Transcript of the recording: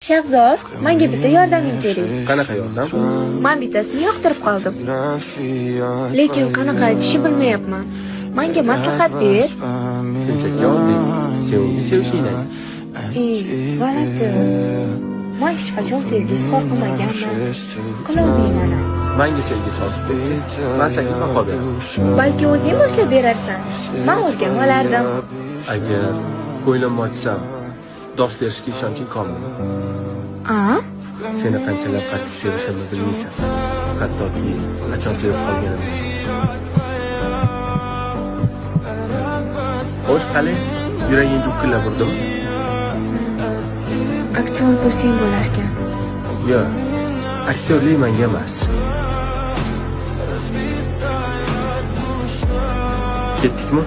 Shahzod, menga bitta yordaming kerak. Qanaqa yordam? Men bittasini yoqtirib qoldim. Lekin qanaqa aytishni bilmayapman. Menga maslahat ber. Shunchaki oddiy. Sevgi sevishingni ayt. G'alati. Men hech qachon sevgi izhor qilmaganman. Qilolmayman. Menga sevgi sotib berdi. Men senga baho beraman. Balki o'zing boshlab berarsan. Men o'rganib olardim. Agar ko'nglimni ochsam, dosh berishga ishonching komilmi? A? Seni qanchalar qattiq sevishimni bilmaysan. Hattoki qachon sevib qolganimni. Xo'sh, qali, yuraging dukkillab urdimi? Aktyor bo'lsang bo'larkan. Yo'q, aktyorlik menga emas. Ketdikmi?